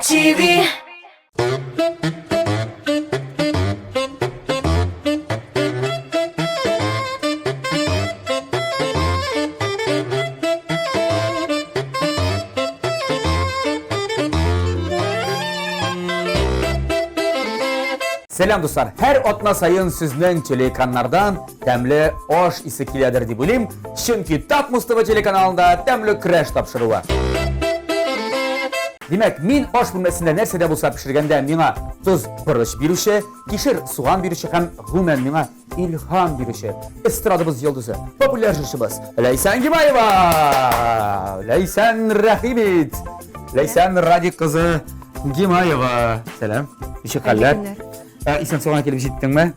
TV. Сәлам, дуслар! Һәр атна саен сезнең телеэкраннардан тәмле аш исе киләдер дип уйлыйм, чөнки Татмус ТВ телеканалында тәмле көрәш тапшыруы. Димәк, мин аш бүлмәсендә нәрсә дә булса пешергәндә миңа тоз, борыч бирүче, кишер, суган бирүче һәм гомумән миңа илһам бирүче эстрадабыз йолдызы, популяр җырчыбыз Ләйсән Гимаева! Ләйсән, рәхим ит! Ләйсән Радик кызы Гимаева. Сәлам. Ничек хәлләр? Исән сау гына килеп җиттеңме?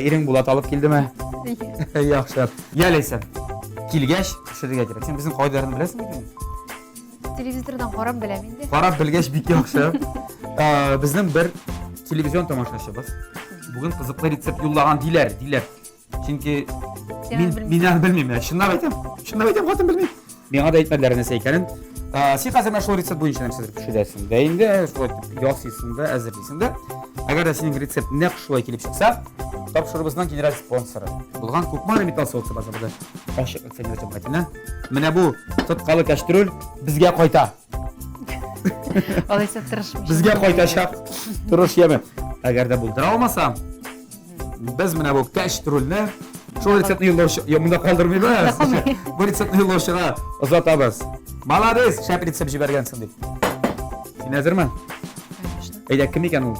Ирең Булат алып килдеме? Яхшы. Я, Ләйсән, килгәч пешерергә кирәк. Син безнең кагыйдәләрне беләсеңме икән? Телевизордан карап беләм инде. Карап белгәч бик яхшы. Безнең бер телевизион тамашачыбыз бүген кызыклы рецепт юллаган диләр, диләр. Чөнки мин мин аны белмим. Чынлап әйтәм. Чынлап әйтәм, хатын белмим. Миңа да әйтмәделәр нәрсә икәнен. Син хәзер менә шул рецепт буенча нәрсәдер пешерәсең дә инде, шулай итеп ясыйсың да, әзерлисең дә. Әгәр дә синең рецепт нәкъ шулай килеп чыкса, тапшыруыбызның генераль спонсоры булган Кукмара металл савыт-саба заводы ачык акционер җәмгыятенә Менә бу тоткалы кәштрүл безгә кайта. Алайса тырышмыйча. Безгә кайтачак. Тырыш яме. Әгәр дә булдыра алмасам, без менә бу кәштрүлне шул рецептны юллаучы, я монда калдырмыйбыз. Бу рецептны юллаучыга озатабыз. Молодец, шәп рецепт җибәргәнсең дип. Син әзерме? Конечно. Әйдә, кем икән ул?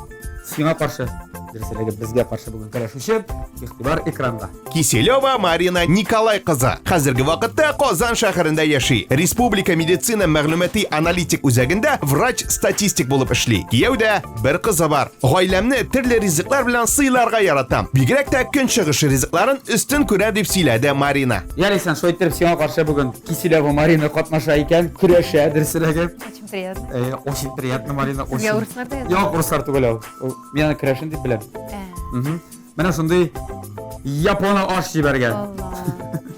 Сиңа каршы, дөресрәге безгә каршы бүген көрәшүче. Игътибар экранга. Киселева Марина Николай кызы. Хәзерге вакытта Казан шәһәрендә яши. Республика медицина мәгълүмати аналитик үзәгендә врач-статистик булып эшли. Кияүдә бер кызы бар. Гаиләмне төрле ризыклар белән сыйларга яратам. Бигрәк тә көнчыгыш ризыкларын өстен күрә дип сөйләде Марина. Ярый, син шулай иттереп сиңа каршы бүген Киселева Марина катнаша икән, көрәшә, дөресрәге. Очень приятно. Очень приятно, Марина, Сезгә очень. урыслар да яза? Юк, урыслар түгел ул. Мин аны керәшен дип беләм. Ә. Менә шундый япона аш җибәргән. Алла.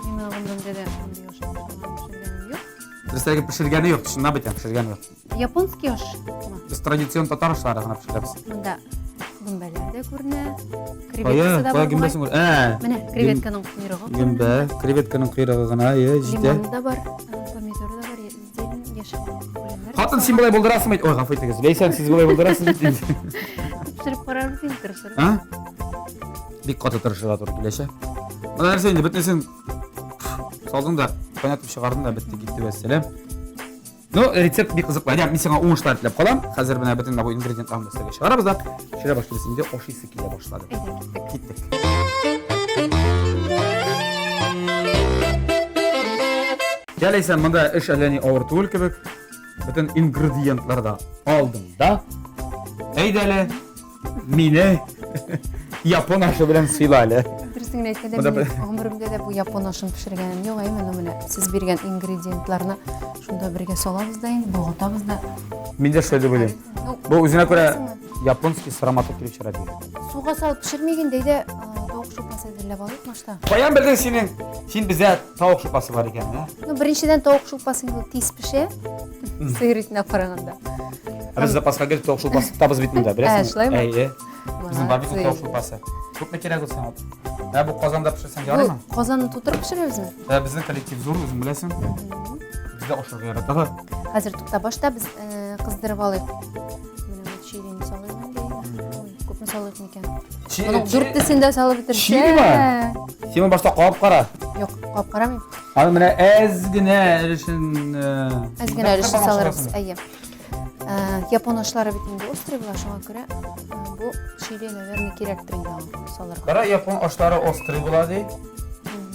Мин моны гомеремдә дә мондый аш пешергәнем юк. Дөресрәге пешергәне юк, чынлап әйтәм, пешергәне юк. Японский аш. Без традицион татар ашлары гына пешерәбез. Монда гөмбәләр дә күренә. Кая, Креветкасы да кая бар. гөмбәсен күр. Ә. Менә креветканың койрыгы күренә. Гөмбә, креветканың койрыгы гына, е, җитә. Лимоны да бар, помидоры да бар, зелень, яшел үләннәр. Хатын, син болай булдырасың бит. Ой, гафу итегез. Ләйсән, сез болай булдырасыз бит инде. Пешереп карарбыз инде, тырышырбыз. А? Бик каты тырышырга туры киләчәк. Менә нәрсә инде, бөтенесен салдың да, кайнатып чыгардың да, бетте, китте, вәссәлам. Ну, рецепт бик кызыклы. Әйдә, мин сиңа уңышлар теләп калам. Хәзер менә бөтен бу ингредиентларны өстәлгә чыгарабыз да, пешерә башлыйбыз. Инде ашыйсы килә башлады. Әйдә, киттек. Киттек. Я, Ләйсән, монда эш әллә ни авыр түгел кебек. Бөтен ингредиентлар да алдың да. Әйдә әле, мине япон ашы белән сыйла әле. Дөресен генә әйткәндә, Монда минем гомеремдә дә бу япон ашын пешергәнем юк, әйме, ну менә сез биргән ингредиентларны шунда бергә салабыз да инде, болгатабыз да. Мин дә шулай дип уйлыйм. Ну, Бу үзенә күрә беләсеңме? японский сыраматык килеп чыга дип. Суга салып пешермик инде, әйдә, тавык шулпасы әзерләп алыйк башта. Каян белдең синең? Син бездә тавык шулпасы бар икән, ә? Ну, беренчедән тавык шулпасы инде ул тиз пешә, сыер итенә караганда. Ә без запаска гел тавык шулпасы тотабыз бит монда, беләсеңме? Ә, шулаймы? Әйе. Безнең бар бит ул тавык шулпасы. Күпме кирәк ул сиңа? Ә бу казанда пешерсәң ярыймы? Бу казанны тутырып пешерәбезме? Ә безнең коллектив зур, үзең беләсең. Бездә ашарга яраталар. Хәзер тукта, башта без кыздырып алыйк. Менә бу чилины салыйк инде. Ой, күпме салыйк микән? Моның дүртесен дә салып бетерсә. Чилиме? Син моны башта кабып кара. Юк, кабып карамыйм. Аны менә әз генә өлешен Әз генә өлешен салырбыз, әйе. Япон ашлары бит инде острый була, шуңа күрә бу чили, наверное, кирәктер инде аңа салырга. Кара япон ашлары острый була ди.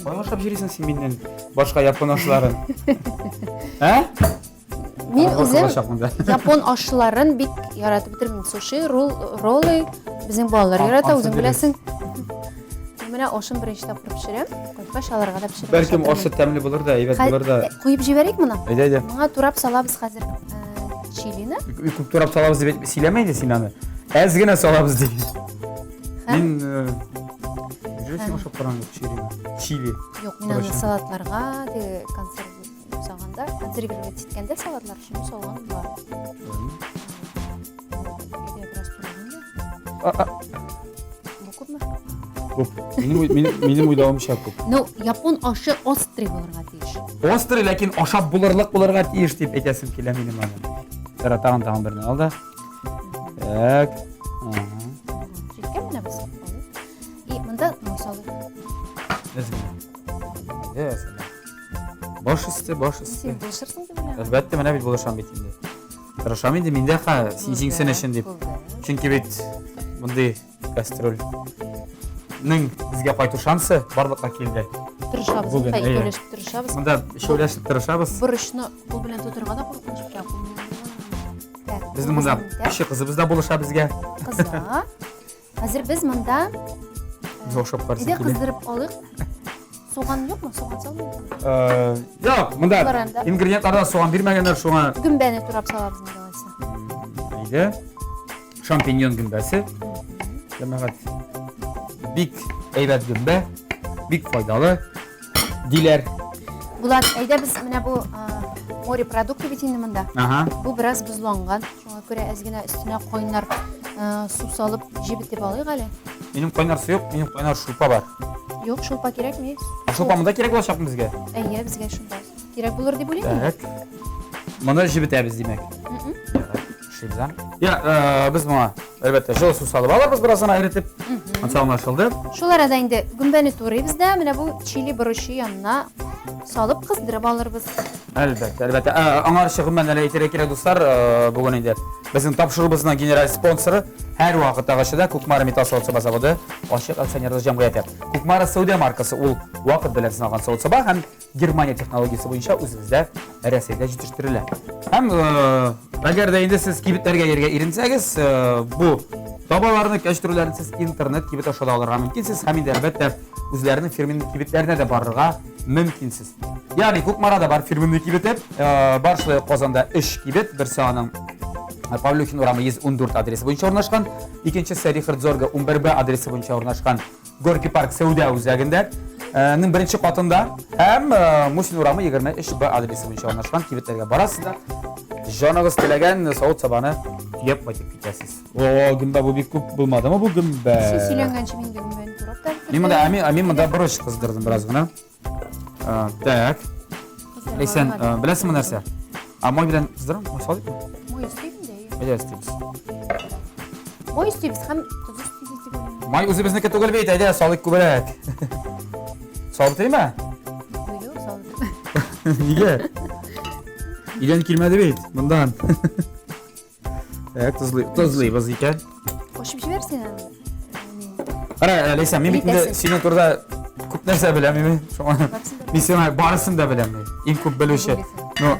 Кая ашап йөрисең син миннән башка япон ашларын? Ә? Мин Арба үзем кылачак монда. япон ашларын бик яратып бетермим. Суши, ролл, роллы безнең балалар ярата, ансы үзең дөрес. беләсең. Менә ашын беренче тапкыр пешерәм. Кайткач аларга да пешереп Бәлкем ашатырмын. ашы тәмле булыр да, әйбәт булыр да. Куеп җибәрик моны. Әйдә, әйдә. Моңа турап салабыз хәзер чилины. Күп турап салабыз дип әйтеп сөйләмә инде син аны. Әз генә салабыз дип. Һәм Мин Уже син ашап караган юк чилины. Чили. Юк, мин аны Короче. салатларга, теге консерв ясаганда, консервировать иткәндә салатлар шуны салган була. Бу күпме? Күп. Минем, минем, уйлавымча күп. Ну, япон ашы острый булырга тиеш. Острый, ләкин ашап булырлык булырга тиеш дип әйтәсем килә минем аны. Тара тагын тагын берне ал да. Так. Ага. Җиткән менә без. И монда май салыйк. Әз генә. Баш өсте, баш өсте. Син булышырсың дип уйлыйм. Әлбәттә, менә бит булышам бит инде. Тырышам инде мин дә ха, син җиңсен өчен дип. Чөнки бит мондый гастроль ның безгә кайту шансы барлыкка килде. Тырышабыз, Бүген, Хәй, әйе. икәүләшеп тырышабыз. Монда өчәүләшеп тырышабыз. Борычны кул белән тотырга да куркыныч бит. Так, Безнең монда кече кызыбыз да булыша безгә. Кыза. Хәзер без монда Без охшап карыйсы Әйдә килә. кыздырып алыйк. Суган юкмы? Суган салмыйбызмы? Э, Юк, монда Бар анда. ингредиентларда суган бирмәгәннәр, шуңа Гөмбәне турап салабыз инде алайса. Әйдә. Шампиньон гөмбәсе. Җәмәгать. Бик әйбәт гөмбә, бик файдалы диләр. Булат, әйдә без менә бу морепродукты бит инде монда. Ага. Бу бераз бозланган. Шуңа күрә әз генә өстенә кайнар су салып җебетеп алыйк әле. Минем кайнар су юк, минем кайнар шулпа бар. Юк, шулпа кирәкми. Ә шулпа монда кирәк булачакмы безгә? Әйе, безгә шулпа кирәк булыр дип уйлыйм. Так. Моны җебетәбез, димәк. Эшлибез, а? Я, э, без моңа, әлбәттә, җылы су салып алырбыз бераз гына эретеп. Ансы аңлашылды. Шул арада инде гөмбәне турыйбыз да, менә бу чили борычы янына салып кыздырып алырбыз. Әлбәттә, әлбәттә. Ә, Аңарчы гомумән әле әйтергә кирәк, дуслар, э, бүген инде безнең тапшыруыбызның генераль спонсоры һәр вакыттагыча да Кукмара металл савыт-саба заводы ачык акционерлы җәмгыяте. Кукмара сәүдә маркасы ул вакыт белән сыналган савыт-саба һәм Германия технологиясе буенча үзебездә Рәсәйдә җитештерелә. Һәм э, әгәр дә инде сез кибетләргә йөрергә иренсәгез, э, бу табаларны, кәчтрүләрне сез интернет кибет аша да алырга мөмкинсез һәм инде әлбәттә үзләренең фирменный кибетләренә дә барырга мөмкинсез. Ягъни Кукмарада бар фирменный кибете, э, бар шулай ук Казанда 3 кибет, берсе аның э, Павлюхин урамы 114 адресы буенча урнашкан, икенчесе Рихард Зорга 11Б адресы буенча урнашкан Горький парк сәүдә үзәгендә, э, ның беренче катында һәм э, Мусин урамы 23Б адресы буенча урнашкан кибетләргә барасыз да, җаныгыз теләгән савыт-сабаны төяп кайтып китәсез. О, гөмбә бу бик күп булмадымы бу гөмбә? Син сөйләнгәнче мин дә гөмбәне турап та Мин монда, ә мин, ә мин монда борыч кыздырдым бераз гына. Ә, Так. Ләйсән, ә, беләсеңме нәрсә? А май белән кыздырам, май салыйкмы? Май өстибез инде. Әйдә өстибез. Май өстибез һәм тоз өстибез дип уйлыйм. Май үзебезнеке түгел бит, әйдә салыйк күбрәк. Салып бетеримме? Юк, салып бетермә. Нигә? Өйдән килмәде бит, мондан. Так, тозлый, тозлыйбыз икән. Кошып җибәр син аны. Кара, э, Ләйсән, мин бит инде синең турыда күп нәрсә беләм, мин. Шуңа мин сиңа барысын да беләм. Иң күп белүче. Ну,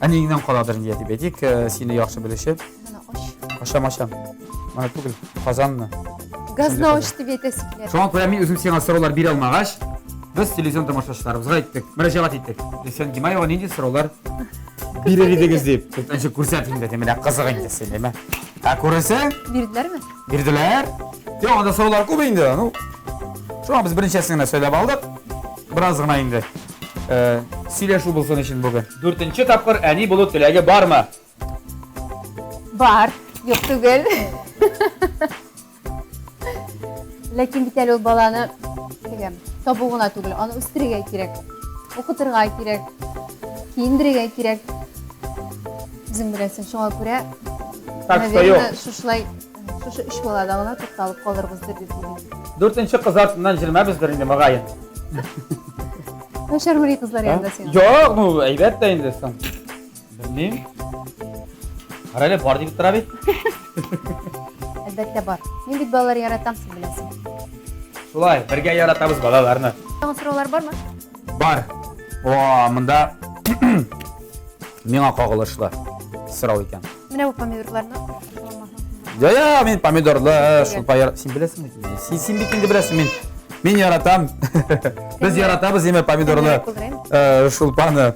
әниеңнән каладыр инде дип әйтик, э, сине яхшы белүче. Моны ач. Ашам, ашам. Моны түгел, казанны. Газны ач дип әйтәсе килә. Шуңа күрә мин үзем сиңа сораулар бирә алмагач, без телевизион тамашачыларыбызга әйттек, мөрәҗәгать иттек. Ләйсән Гимаева нинди сораулар Бирер идегез дип. Ничек күрсәт инде, менә кызык инде син, әйме? Ә күрәсең? Бирделәрме? Бирделәр. Юк, анда сораулар күп инде. Ну, шуңа без беренчесен генә сөйләп алдык. Бераз гына инде. Э, сөйләшү булсын өчен бүген. Дүртенче тапкыр әни булу теләге бармы? Бар, юк түгел. Ләкин бит әле ул баланы теге табу гына түгел, аны үстерергә кирәк, укытырга кирәк, киендерергә кирәк. Үзең беләсең, шуңа күрә Так что юк. Шушылай шушы өч балада гына тукталып калырбыздыр дип уйлыйм. Дүртенче кыз артыннан җөрмәбездер инде, мөгаен. Начар кызлар янында сиңа. Юк, ну әйбәт тә инде соң. Белмим. Кара әле, бар дип тора бит. Әлбәттә бар. Мин бит балалар яратам, син беләсең. Шулай, бергә яратабыз балаларны. Тагын сораулар бармы? Бар. О, монда миңа кагылышлы сорау икән. Менә бу помидорларны. Я, я, мин помидорлы шулпа яр... Син беләсеңме? Син, син бит инде беләсең, мин мин яратам. Без яратабыз име помидорлы э, шулпаны.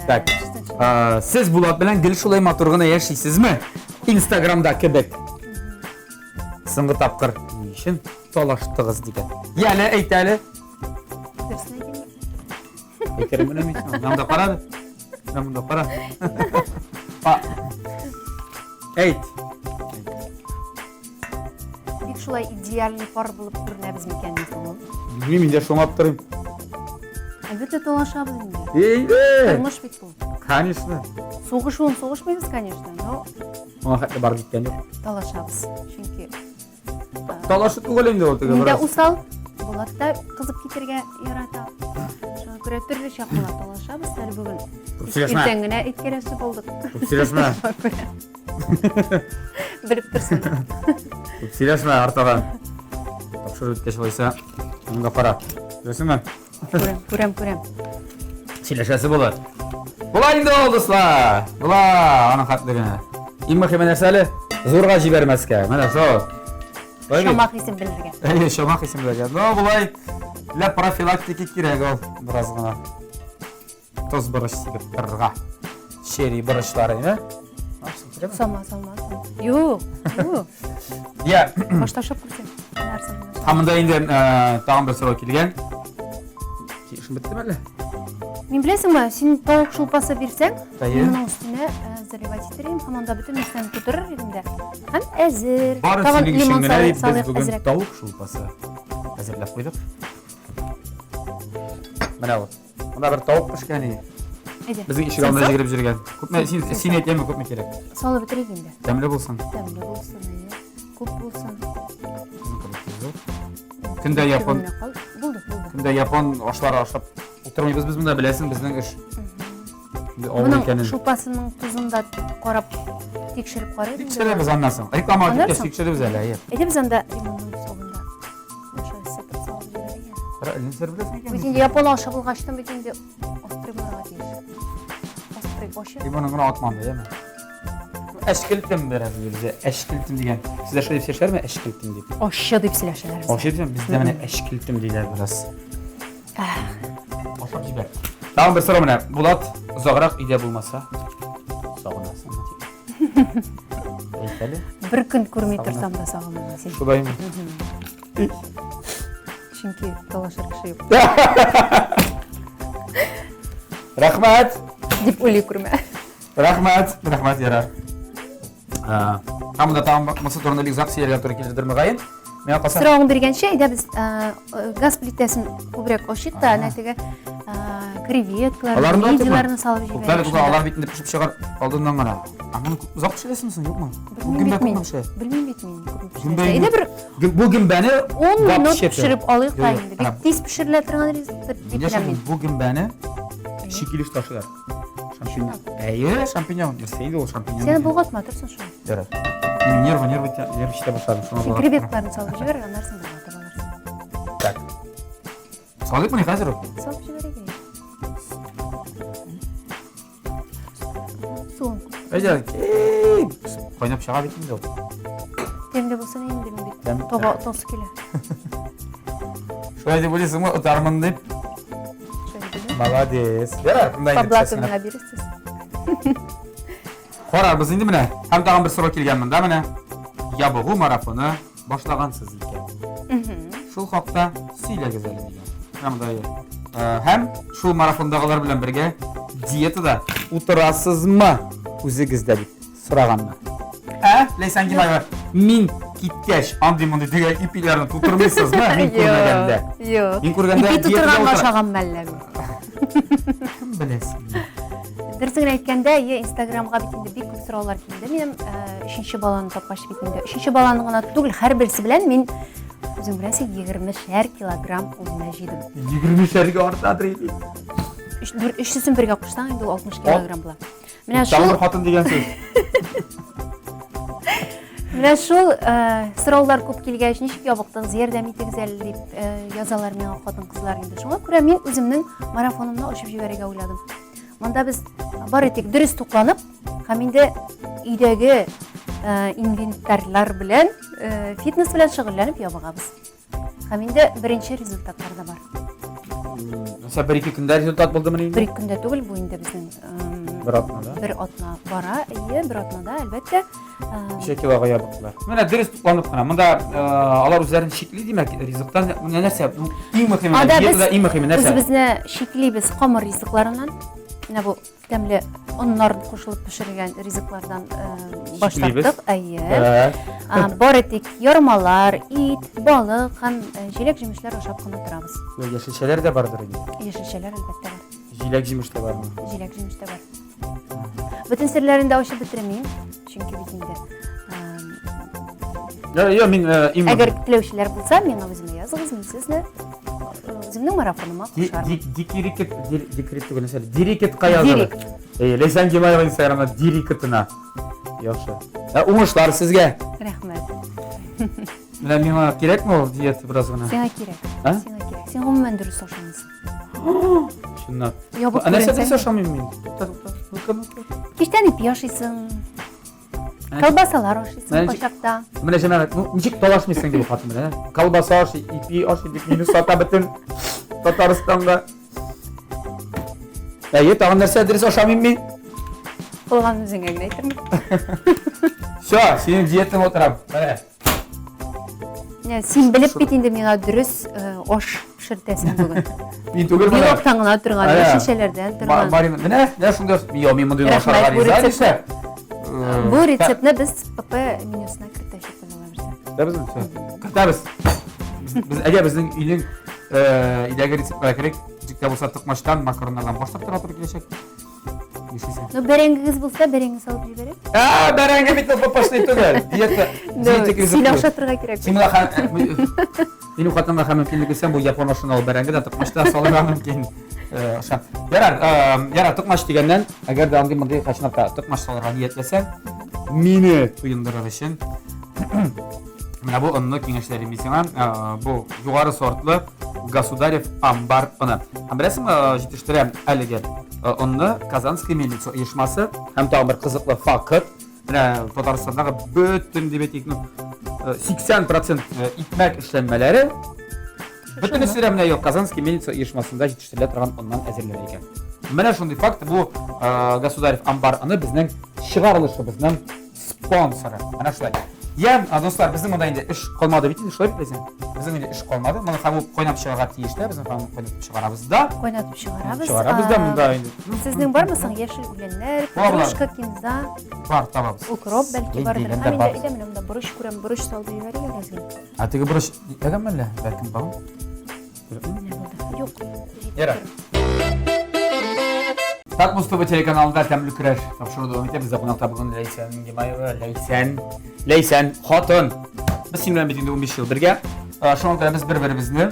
Так. Э, сез Булат белән гел шулай матур гына яшисезме? Инстаграмда кебек. Соңгы тапкыр ни өчен талаштыгыз дигән. Яле, әйт әле. Дөресен әйтим. Әйтермен мин. Монда кара. Менә монда кара. А. Әйт. шулай идеальный пар булып күренәбез микән соң ул? Белмим, инде шуңа аптырыйм. Әлбәттә, талашабыз инде. Инде! Тормыш бит бу. Конечно. Сугышуын сугышмыйбыз, конечно, но Моңа хәтле барып җиткән юк. Талашабыз, чөнки Талашы түгел инде ул теге Мин дә бераз. усал, Булат та кызып китергә ярата. Шуңа күрә төрле чаклар талашабыз. Әле бүген Күп сөйләшмә. иртән генә әйткәләшеп алдык. Күп сөйләшмә. Шуңа күрә. Белеп торсын. Күп сөйләшмә артыгын. Тапшырып беткәч алайса, монда кара. Күрәсеңме? Күрәм, күрәм, күрәм. Сөйләшәсе булыр. Була инде ул, дуслар. Була, аның хәтле генә. Иң мөһиме нәрсә әле? Зурга җибәрмәскә. Менә шул. Шома хисен белергә. Әйе, шома хисен белергә. Но болай для профилактики кирәк ул бераз гына. Тоз борыч сибеп торырга. Черри борычлары, әйме? Салма, салма. Юк, юк. Я. Башта ашап күрсен. Һәм монда инде э, тагын бер сорау килгән. Эшем беттеме әллә? Мин беләсеңме, син тавык шулпасы бирсәң, Әйе. мин моның өстенә э, заливать итер идем һәм анда бөтен нәрсәне тутырыр идем дә. Һәм әзер. Бары Тагын синең өчен лимон генә дип без салыйк бүген әзрәк. тавык шулпасы әзерләп куйдык. Менә ул. Монда бер тавык пешкән иде. Әйдә. Безнең ишек Син алдында сал. йөгереп йөргән. Күпме син син әйтәме, күпме кирәк? Салып бетерик инде. Тәмле булсын. Тәмле булсын, әйе. Күп булсын. Көндә япон, Менә кал. Булды, булды. көндә япон ашлары ашап утырмыйбыз без монда, беләсең, безнең эш. Инде авыр Моның икәнен. шулпасының тузын да карап, тикшереп карыйк. инде. Тикшерәбез аннан соң. Реклама Аннан киткәч соң? тикшерәбез әле, әйе. Әйдә без анда лимонның согын да Аша сыпырып салып җибәрергә. Кара, нәрсә беләсең икән? Бит инде япон ашы булгачтан бит инде острый булырга тиеш. Острый ашы. Лимонын гына атмам да, яме. Әшкелтем бераз бездә. Әшкелтем дигән. Сездә шулай дип сөйләшәләрме? Әшкелтем дип. Ашы дип сөйләшәләр. бездә. Ашы дисәм, бездә менә әшкелтем диләр бераз. Ашап җибәр. Тагын бер сорау менә. Булат озаграк өйдә булмаса, сагынасыңмы дип. Әйт әле. Бер көн күрми торсам да сагынам син. Шулаймы? Чөнки талашыр кеше юк. Рәхмәт. Дип уйлый күрмә. Рәхмәт, рәхмәт, ярар. Һәм монда тагын монысы турында бик озак сөйләргә туры килердер мөгаен. Миңа калса. Соравың биргәнче, әйдә без газ плитәсен күбрәк ачыйк та, әнә теге креветкаларны, мидияләрне салып җибәрик. Туктале, туктале, алар бит инде пешеп чыгар алдыннан гына. Ә моны озак пешерәсеңме соң, юкмы? Белмим бит мин. Белмим бит мин. Әйдә бер Бу гөмбәне 10 минут пешереп алыйк та инде. Бик тиз пешерелә торган ризыктыр дип беләм мин. Бу гөмбәне чи килеш ташыйлар. Шампиньон. Әйе, шампиньон. Нәрсә инде ул шампиньон? Сен болгатма торсын шул. Ярар. Мин нервы, нервы, нервы читә башладым. Шуңа Син креветкаларны салып җибәр, аннан соң болгатып алырсың. Так. Салыйкмыни хәзер үк? Салып җибәрергә. Суын. Әйдә, кайнап чыга бит инде ул. Тәмле булсын инде мин бит. Таба тосы килә. Шулай дип уйлыйсыңмы, отармын дип? Молодец. Ярар, монда инде По блату миңа бирерсез. Карарбыз инде менә. Һәм тагын бер сорау килгән монда менә. Ябыгу марафоны башлагансыз икән. Шул хакта сөйләгез әле дигән. Менә монда э, һәм шул марафондагылар белән бергә диетада утырасызмы үзегез дә дип сораганнар. Ә, Ләйсән Гимаева, мин киткәч, андый-мондый дигән ипиләрне тутырмыйсызмы? Мин күрмәгәндә. Юк. Мин күргәндә Ипи тутырганга ошаган мәллә мин. Кем беләсең? Дөресен генә әйткәндә, е, Инстаграмга бит инде бик күп сораулар килде минем. Э, өченче баланы тапкач бит инде. Өченче баланы гына түгел, һәрберсе белән мин үзең беләсең, 20-шәр килограмм үземә җыйдым. 20-шәргә артадыр инде. Өч, дүрт, өчесен бергә кушсаң, инде ул 60 килограмм була. Менә Тагын шул бер хатын дигән сүз. Менә шул э, сораулар күп килгәч, ничек ябыктыгыз, ярдәм итегез әле дип э, язалар миңа хатын-кызлар инде. Шуңа күрә мин үземнең марафонымны ачып җибәрергә уйладым. Монда без бары тик дөрес тукланып һәм инде өйдәге э, инвентарьлар белән э, фитнес белән шөгыльләнеп ябыгабыз. Һәм инде беренче результатлар да бар. Нәрсә, бер-ике көндә результат булдымыни инде? Бер-ике көндә түгел, бу инде безнең бер атнада. Бер атна бара, әйе, бер атнада, әлбәттә. Ничә килога ябыктылар. Менә дөрес тукланып кына. Монда алар үзләрен чикли, димәк, ризыктан. Менә нәрсә, иң мөһиме, диетада иң мөһиме нәрсә? Үзебезне чиклибез камыр ризыкларыннан. Менә бу тәмле оннар кушылып пешерелгән ризыклардан баш тарттык. Әйе. Бары тик ярмалар, ит, балык һәм җиләк-җимешләр ашап кына торабыз. Яшелчәләр дә бардыр инде. Яшелчәләр әлбәттә бар. Җиләк-җимеш тә бармы? Җиләк-җимеш тә бар. Бөтен серләрен дә ачып бетермим, чөнки бит инде Я, я, мин иң Әгәр теләүчеләр булса, миңа үземә языгыз, мин сезне үземнең марафоныма кушармын. Дикирикет, дикрит түгел, нәрсә? Дирикетка языгыз. Әйе, Ләйсән Гимаева инстаграмда дирикетына. Яхшы. Ә, уңышлар сезгә. Рәхмәт. Менә миңа кирәкме ул диета бераз гына? Сиңа кирәк. Сиңа кирәк. Син гомумән дөрес ашамыйсың. Чынлап. Ябык Ә нәрсә дөрес ашамыйм мин? Тукта, тукта. Ну-ка, ну-ка. Кичтән ипи ашыйсың. Колбасалар ашыйсың кайчакта. Менә җәмәгать, ну ничек талашмыйсың ди бу хатын белән, ә? Колбаса ашый, ипи ашый дип мине сата бөтен Татарстанга. Әйе, тагын нәрсә дөрес ашамыйм мин? Калганын үзеңә генә әйтермен. Все, синең диетаңа утырам. Менә. Син белеп бит инде миңа дөрес аш пешертәсең бүген. Мин түгел моны. Белоктан гына торган, яшелчәләрдән торган. Марина, менә, менә шунда йо, мин мондый ашарга риза нишләп? Бу рецептны без ПП менюсына кертәчәкбез алла бирсә. Кертәбезме? Кертәбез. Без әгәр безнең өйнең өйдәге рецептларга керик, ничек тә булса токмачтан, макароннардан баш тартырга туры киләчәк. Нишлисең? Ну, бәрәңгегез булса, бәрәңге салып җибәрәм. Ә, бәрәңге бит ул папашный түгел. Диета, диетик ризык. Сине ашатырга кирәк. Син моңа Минем хатынга һәм мөмкинлек бирсәм, бу япон ашын алып бәрәңге дә токмач та салырга мөмкин. Аша. Ярар, ярар, токмач дигәннән, әгәр дә андый мондый кайчанлап та токмач салырга ниятләсәң, мине туендырыр өчен менә бу онны киңәшләр мин сиңа. Бу югары сортлы Государев амбар оны. Һәм беләсеңме, җитештерә әлеге онны Казанская мельница оешмасы. Һәм тагын бер кызыклы факт. Менә Татарстандагы бөтен дип әйтик, ну, 80% икмәк эшләнмәләре бөтенесе дә менә Казанский мельница оешмасында җитештерелә торган оннан әзерләнә икән. Менә шундый факт, бу Государев амбар оны безнең чыгарылышыбызның спонсоры. Менә шулай. Я, дуслар, безнең монда инде эш калмады бит инде, шулай бит, Ләйсән? Безнең инде эш калмады. Моны һәм ул кайнап чыгарга тиеш тә, безнең һәм кайнатып чыгарабыз да. Кайнатып чыгарабыз. Чыгарабыз да монда инде. Сезнең бармы соң яшел үләннәр, петрушка, кинза? Бар, табабыз. Укроп бәлки бардыр. Һәм инде әйдә менә монда борыч күрәм, борыч салып җибәрик әле әзгә. Ә теге борыч җитмәгәнме әллә? Бәлкем бар. Юк. Ярар. Татмус ТВ телеканалында тәмле көрәш тапшыру дәвам итә. Бездә кунакта бүген Ләйсән Гимаева, Ләйсән, Ләйсән, хатын. Без синең белән бит инде 15 ел бергә. Шуңа күрә без бер-беребезне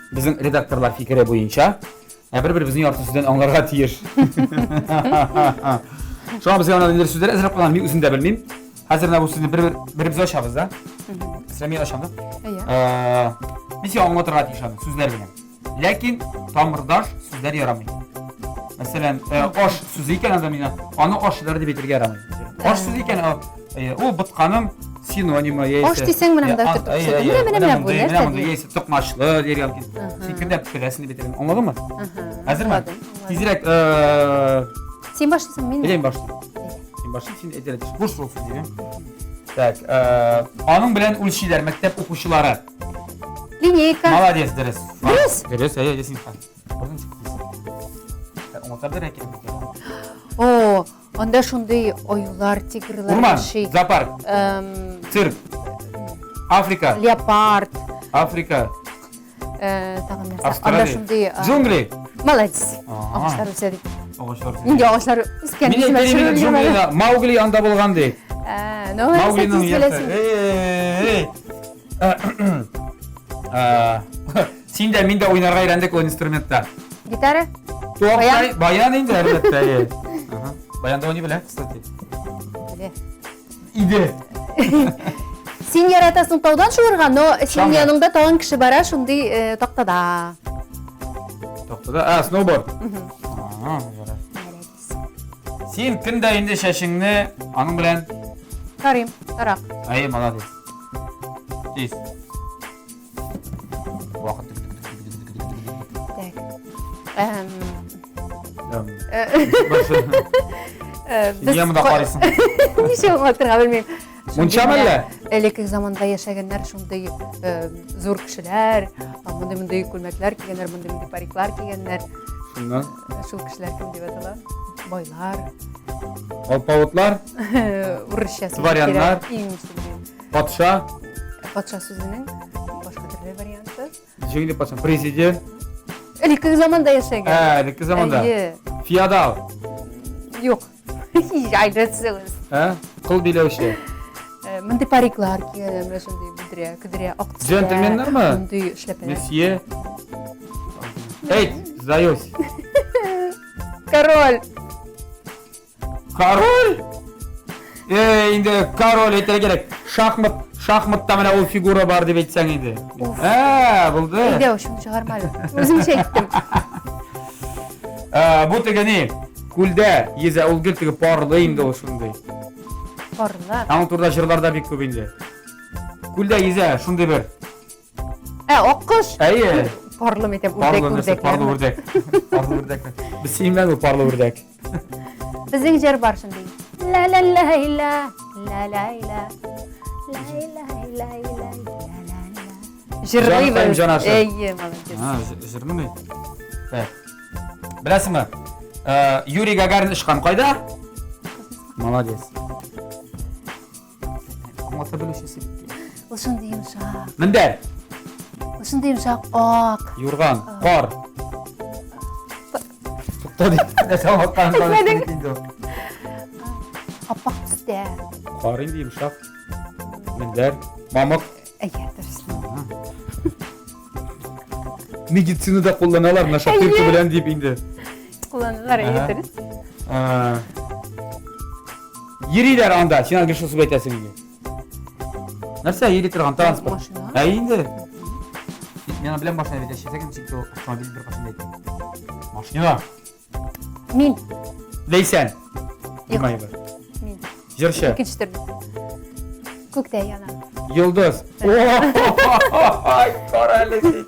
безнең редакторлар фикере буенча бер-беребезне ярты сүздән аңларга тиеш. Шуңа безгә ана ниндидер сүзләр әзерләп куйган, мин үзем дә белмим. Хәзер менә бу сүзне бер беребез ачабыз, да? Мәсәлән, мин ачам, да? Әйе. Мин сиңа аңлатырга тиеш аны сүзләр белән. Ләкин тамырдаш сүзләр ярамый. Мәсәлән, аш сүзе икән анда миңа, аны ашлар дип әйтергә ярамый. Аш сүзе икән, ул ботканың синонимы яисә. Аш дисәң, менә монда төртеп күрсәтә. Менә менә менә бу нәрсә? Менә монда яисә токмачлы дияргә мөмкин. Син кемдә пешерәсең дип әйтергә. Аңладыңмы? Әзерме? Тизрәк, Син башлыйсың, мин. Мин башлыйм. Син башлый, син әйтергә тиеш. Буш булсын димем. Так, аның белән үлчиләр мәктәп укучылары. Линейка. Молодец, дөрес. Дөрес? Дөрес, әйе, әйе, син. Борын чыкты. Аңлатыр кирәк бит. О, анда шундый аюлар, тигрлар Урман, зоопарк. Цирк. Африка. Леопард. Африка. Тагын нәрсә? Анда шундый джунгли. Молодец. Агачлар үсә дип. Агачлар үсә. Нинди агачлар үскән? Мин әйтәм, джунглида Маугли анда булган ди. Ну, Мауглиның Эй! Син дә, мин дә уйнарга өйрәндек ул инструментта. Гитара? Баян? Баян инде, әлбәттә. Баянда уйный белә, кстати. Белә. Иде. Син яратасың таудан шуырга, но синең яныңда тагын кеше бара шундый э, тактада. Тактада? А, сноуборд. Ага, Син көн дә инде чәчеңне аның белән Тарыйм, тарак. Әйе, молодец. Тиз. Вакыт. Так. Эм. Нигә монда карыйсың? Ничек аңлатырга белмим. Мунча мәллә? Элекке заманда яшәгәннәр шундый зур кешеләр, мондый-мондый күлмәкләр кигәннәр, мондый-мондый париклар кигәннәр. Шуннан? Шул кешеләр кем дип атала? Байлар. Алпавытлар. Урысча сүз. Дворяннар. Патша. Патша сүзенең башка төрле варианты. Ничек инде патша? Президент. Элеккеге заманда яшәгән. Ә, элекке заманда. Әйе. Феодал. Юк. Җайлысыз. Ә? Кыл биләүче. Э, мондый париклар кигән, менә шундый бөдрә, көдрә, ак төстә. Джентльменнармы? Мондый эшләпәләр. Месье. Әйт, сдаюсь. Король. Король? Э, инде король әйтергә кирәк. Шахмат, шахматта менә ул фигура бар дип әйтсәң инде. Ә, булды. Әйдә, шуны чыгарма әле. Үземчә әйттем. Ә, бу теге ни? Күлдә йөзә, ул гел теге парлы инде ул шундый. Парлы. Аның турында җырлар да бик күп инде. Күлдә йөзә, шундый бер. Ә, аккош. Әйе. Парлы мәйтәм, үрдәк, Парлы нәрсә, үрдәк. парлы үрдәк. Парлы үрдәк. Без синең белән ул парлы үрдәк. Безнең җыр бар шундый. Ла ла ла ла ла ла ла ла ла ла ла ла ла. Җырлыйбыз. Җанашы. Әйе, молодец. А, җырмыни? Так. Беләсеңме? Э, Юрий Гагарин очкан кайда? Молодец. Аңлата белүчесе. Ул шундый йомшак. Мендәр. Ул шундый йомшак ак. Юрган, кар. Тукта дип, нәрсә аңлатканын Әйтмәдең. инде ул. Аппак төстә. Кар инде йомшак. Мендәр, мамык. Әйе, дөрес. Медицинада кулланалар нашатырка белән дип инде. Кулланалар, әйе, дөрес. Йөриләр анда, син аны шул әйтәсең инде. Нәрсә йөри торган транспорт? Машина. Ә инде. Мин аны беләм машина бит, әчесәгем, чөнки ул автомобиль бер кашында әйтә. Машина. Мин. Ләйсән. Юк. Имаева. Мин. Җырчы. Икенче төрле. Күктә яна. Йолдыз. Ой, кара әле син.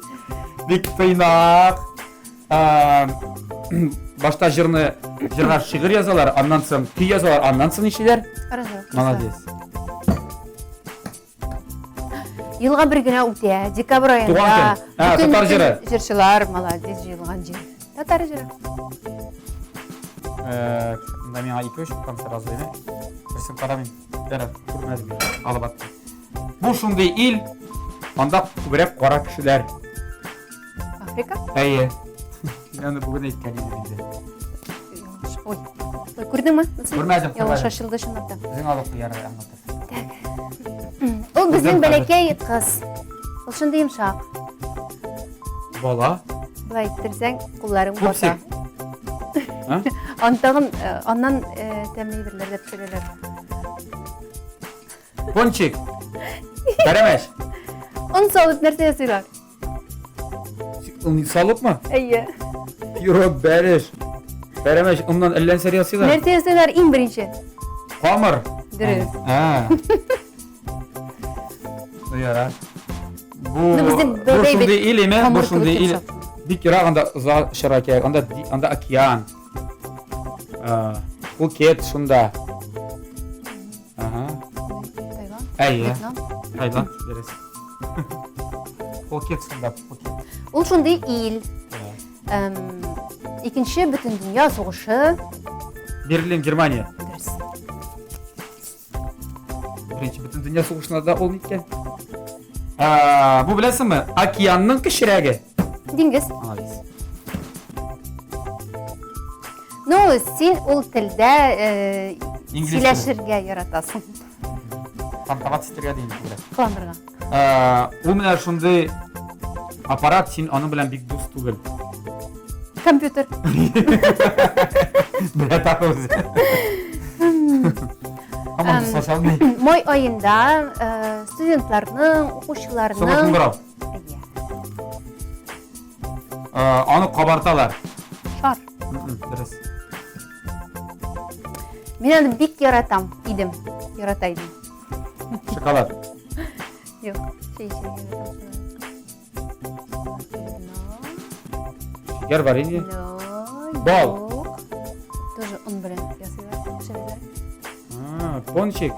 Бик тыйнак. Башта җырны җырга шигырь язалар, аннан соң көй язалар, аннан соң ничеләр? Аранжировка. Молодец. Елга бер генә үтә, декабрь аенда. Туган көн. Ә, Бөтен- татар җыры. бөтен Җырчылар молодец җыелган җир. Татар җыры. Э, Мында миңа ике чыккан сразу, әйме? Берсен карамыйм. Ярар, күрмәдем. Алып аттым. Бу шундый ил, анда күбрәк кара кешеләр. Африка? Әйе. Мин аны бүген әйткән идем инде. Ялгыш. Ой. Ой, күрдеңме? Күрмәдем, Ялгыш күрмәдем. ачылды чынлап та. Үзең алып куяр аңлатыр. Так. Ул безнең Күрдем бәләкәй кыз. Ул шундый йомшак. Бала. Болай иттерсәң, кулларың бата. Пупсик. А? Аны тагын э, аннан э, тәмле әйберләр дә пешерәләр. Пончик. Пәрәмәч. Он салып нәрсә ясыйлар? Он салыпмы? Әйе. Пирог, бәлеш. Пәрәмәч, оннан әллә нәрсә ясыйлар. Нәрсә ясыйлар иң беренче? Камыр. Дөрес. А. Ну ярар. Бу Ну, безнең бу бәбәй бит шундый ил име? Бу камыр шундый кебек ил. йомшак. Бик ерак анда озак очарга кирәк. Анда анда океан. А, Пхукет шунда. Ага. Таиланд? Әйе. Вьетнам? Таиланд, дөрес. Пхукет шунда, Пхукет. Ул шундый ил. Эм, Икенче бөтендөнья сугышы. Берлин, Германия. Дөрес. Беренче бөтендөнья сугышында да ул ниткән. А, бу беләсеңме? Океанның кечерәге. Диңгез. Молодец. Ну, син ул телдә э, Инглиз теле. сөйләшергә яратасың. Фантоваться итәргә дим күбрәк. Кыланырга. Ул менә шундый аппарат, син аның белән бик дус түгел. Компьютер. Белә тагы үзе. Һаман дуслаша алмый. Май аенда э, студентларның, укучыларның Соңгы кыңгырау. Әйе. Аны кабарталар. Шар. Дөрес. Мин аны бик яратам идем. Ярата идем. Шоколад. Юк, чәй эчәргә яратам шуны. Шикәр варенье. Но, Бал. юк. Тоже он белән ясыйлар, пешерәләр. А, Пончик.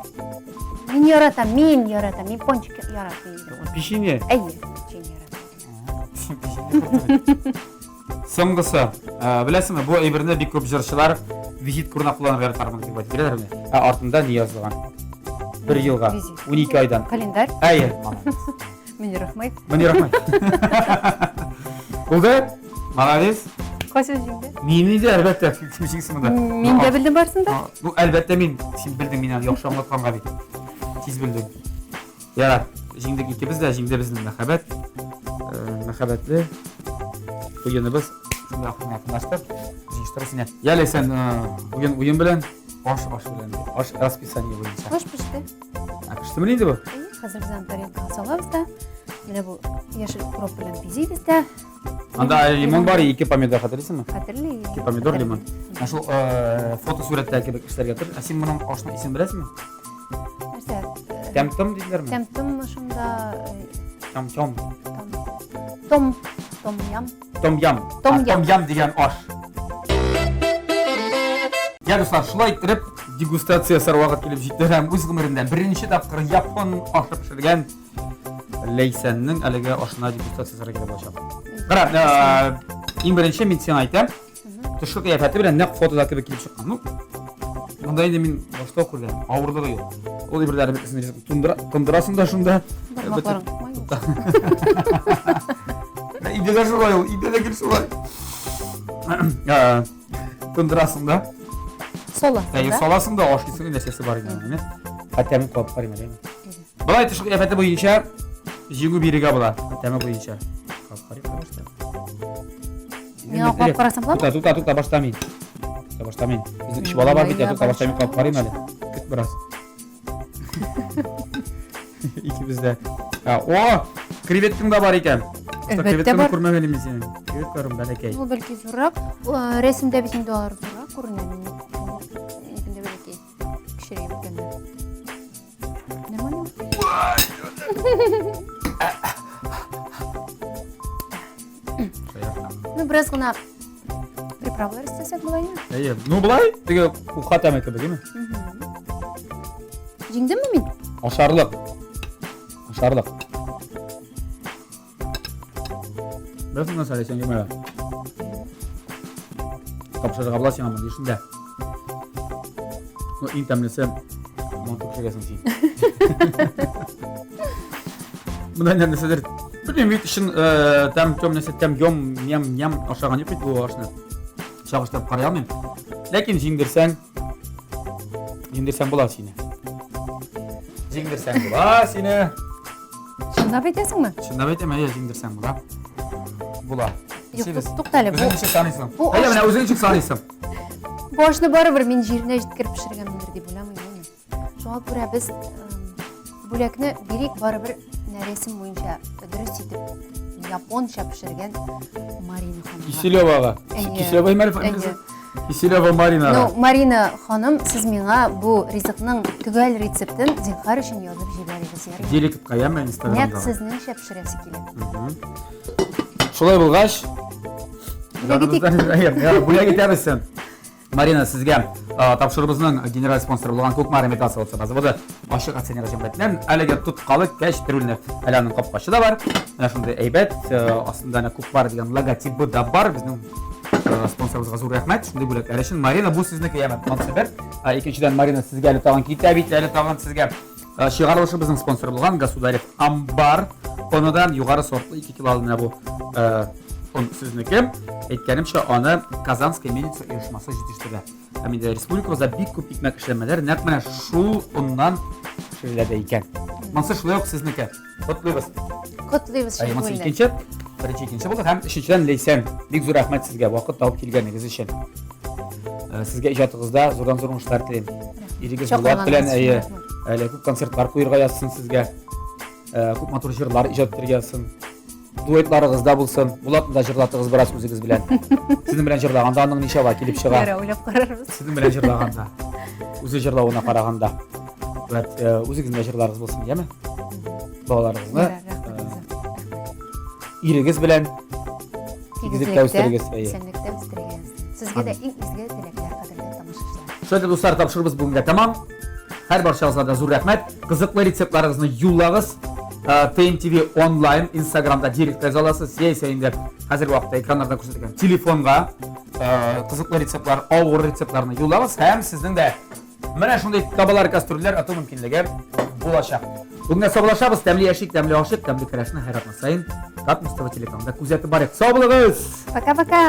Мин яратам, мин яратам, мин пончик яратмыйм. Печенье. Әйе, печенье яратам. Печенье. Соңгысы. Беләсеңме, бу әйберне бик күп җырчылар, Визит урынына кулланырга яратармын дип әйтеп бирәләр менә. Ә артында ни язылган? Бер елга, 12 айдан. Календарь. Әйе, молодец. Мөнир Рахмай. Мөнир Рахмай. Булды? Молодец. Кайсы җиңде? Мин инде, әлбәттә, кем җиңсен монда? Мин дә белдем барысын да. Ну, әлбәттә мин. Син белдең, мин аны яхшы аңлатканга бит. Тиз белдең. Ярар, җиңдек икебез дә, җиңде безнең мәхәббәт. Э, мәхәббәтле уеныбыз шунда ахырына якынлашты. Җыештыру сине. Яле сен э, уен уен белән, аш аш белән. Аш расписание буенча. Аш пеште. Ә пештеме инде бу? Хәзер без аны тарелкага салабыз да. Менә бу яшел укроп белән бизибез дә. Анда лимон бар, ике помидор хәтерлисеңме? Хәтерлим. Ике помидор, лимон. Ә шул э, фотосурәттә кебек эшләргә тырыш. Ә син моның ашның исемен беләсеңме? Нәрсә? Тәм-том диделәрме? Тәм-томмы шунда? Тәм-том. Том, том-ям. Том-ям. Том-ям. Том-ям дигән аш. Я, дуслар, шулай иттереп дегустация ясар вакыт килеп җитте һәм үз гомерендә беренче тапкыр япон ашы пешергән Ләйсәннең әлеге ашына дегустация ясарга кирәк булачак. Кара, иң беренче мин сиңа әйтәм, Тышкы кыяфәте белән нәкъ фотода кебек килеп чыккан. Ну, монда инде мин башта ук күргән, авырлыгы юк. Ул әйберләрне бөтенесен тундыра, тондырасың да шунда. Бармакларың май. Өйдә дә шулай ул, өйдә дә гел шулай. Тондырасың да. Саласың да. Саласың да, ашыйсың, нәрсәсе бар инде аның. Хәтта мин кабып карыйм әле. Болай тышкы кыяфәте буенча җиңү бирергә була. Тәме буенча. Кабып карыйк башта. Миңа кабып карасам буламы? Тукта, тукта, тукта, башта мин. Тукта, башта мин. Безнең өч бала бар бит, тукта, башта мин кабып карыйм әле. Көт бераз. Икебез дә. О, креветкаң да бар икән. Әлбәттә бар. Күрмәгән идем синең. Креветкаларың бәләкәй. Ул бәлки зуррак. Рәсемдә бит инде алар зуррак күренә. Минекендә бәләкәй. Кечерәеп беткәннәр. Нормально? Ну, бераз гына приправалар өстәсәк була инде. Әйе. Ну, болай, теге уха тәме кебек, әйме? Җиңдемме мин? Ашарлык. Ашарлык. Беләсең нәрсә, Ләйсән Гомәрова? Тапшырырга була сиңа мондый эшендә. Ну, иң тәмлесе манты пешерәсең син. Монда нәрсәдер. Белмим бит чын э, тәм тәм нәрсә тәм йом ням ням ашаган юк бит бу ашны. Чагыштырып карый алмыйм. Ләкин җиңдерсәң, җиңдерсәң була сине. Җиңдерсәң була сине. Чынлап әйтәсеңме? Чынлап әйтәм, әйе, җиңдерсәң була. Була. Юк, тукта әле. Үзең ничек саныйсың? Әйе, менә үзең ничек саныйсың? Бу ашны барыбер мин җиренә җиткереп пешергәнмендер дип уйламыйм. Шуңа күрә без бүләкне бирик барыбер рәсем буенча дөрес итеп японча пешергән Марина ханымга. Киселевага. Киселева имәле фамилиясе? Киселева Марина. Ну, Марина ханым, сез миңа бу ризыкның төгәл рецептын зинһар өчен язып җибәрегез, ярыймы? Директка, яме Инстаграмда. Нәкъ сезнеңчә пешерәсе килә. Шулай булгач, бүләк итәбез сен. Марина, сезгә тапшыруыбызның генераль спонсоры булган Кукмара металл савыт-саба заводы ачык акционерлы җәмгыятеннән әлеге тоткалы кәчтрүлне. Әле аның капкачы да бар. Менә шундый әйбәт, астында әнә Кукмара дигән логотибы да бар. Безнең спонсорыбызга зур рәхмәт шундый бүләкләр өчен. Марина, бу сезнеке, яме, монысы бер. Икенчедән, Марина, сезгә әле тагын китә бит, әле тагын сезгә чыгарылышыбызның спонсоры булган Государев Амбар оныдан югары сортлы 2 кило менә бу он сезнеке. Әйткәнемчә, аны Казанская мельница оешмасы җитештерә. Һәм инде республикабызда бик күп икмәк эшләнмәләр нәкъ менә шул оннан пешерелә дә икән. Монысы шулай ук сезнеке. Котлыйбыз. Котлыйбыз Әйе, монысы икенче. Беренче икенче булды һәм өченчедән Ләйсән. Бик зур рәхмәт сезгә вакыт табып килгәнегез өчен. Сезгә иҗатыгызда зурдан-зур уңышлар телим. Ирегез Булат белән әйе, әле күп концертлар куерга язсын сезгә. Күп матур җырлар иҗат итәргә язсын. Дуэтларыгыз да булсын. Булатны да җырлатыгыз бераз үзегез белән. Сезнең белән җырлаганда аның ничава килеп чыга. Ярар, уйлап карарбыз. Сезнең белән җырлаганда. Үзе җырлавына караганда. Вәт, үзегезнең дә җырларыгыз булсын, яме? Балаларыгызны ирегез белән тигезлектә үстерегез. Исәнлектә үстерегез. Сезгә дә иң изге теләкләр, кадерле тамашачылар. Шулай итеп, дуслар, тапшырубыз бүгенгә тәмам. Һәр барчагызга да зур рәхмәт. Кызыклы рецептларыгызны юллагыз. ТНТВ онлайн, Инстаграмда директка яза аласыз, яисә инде хәзерге вакытта экраннарда күрсәтелгән телефонга. Э, кызыклы рецептлар, авыр рецептларны юллагыз һәм сезнең дә менә шундый табалар, кастрюльләр ату мөмкинлеге булачак. Бүгенгә саубуллашабыз. Тәмле яшик, тәмле ашыйк, тәмле көрәшне һәр атна саен Татмус ТВ телеканалында күзәтеп барыйк. Сау булыгыз! Пока-пока!